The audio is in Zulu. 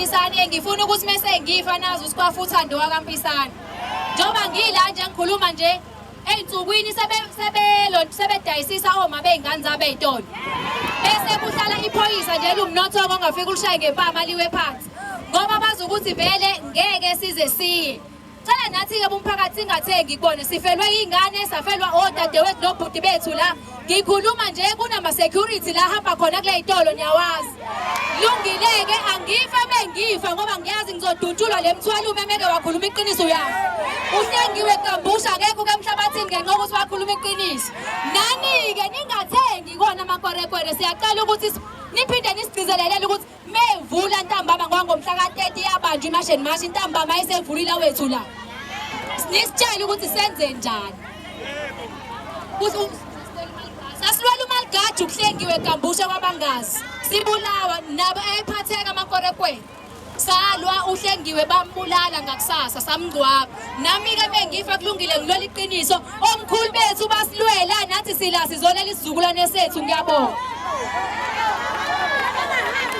kaMpisane, ngifuna ukuthi mese ngifa nazi ukuthi kwafa uThando wakaMpisane. Njengoba ngila nje ngikhuluma nje ey'nsukwini sebedayisisa oma bey'ngane zabo ey'tolo. Bese kuhlala iphoyisa nje elumnotho ongafika ulishaye ngempama liwe phansi. Ngoba bazi ukuthi vele ngeke size siye. Cela nathi-ke bomphakathi singathengi kubona, sifelwe iy'ngane, safelwa odadewethu nobhuti bethu la. Ngikhuluma nje kunama-security la hamba khona kule y'tolo, niyawazi. Lungile-ke, angife mengifa ngoba ngiyazi ngizodutshulwa le mthwalume meke wakhuluma iqiniso uyafa. Uhlengiwe Kambusha akekho ke emhlabathini ngenxa yokuthi wakhuluma iqiniso. Nani-ke ningathengi kona amakwerekwere, siyacela ukuthi niphinde nisigcizelelele ukuthi Mevula ntambama ngoba ngomhla ka-30 yabanjwa imashi and mashi ntambama esevulile wethu la. Nisitshele ukuthi senze njani. Sasilwela umaligaju kuhlengiwe gambusha kwabangazi. Sibulawa nabo ayephatheka amakwerekwere. Salwa uHlengiwe bambulala ngakusasa samngcwaba. Nami-ke mengifa kulungile ngilwela iqiniso. Omkhulu bethu basilwela nathi sila sizolela isizukulwane sethu ngiyabonga.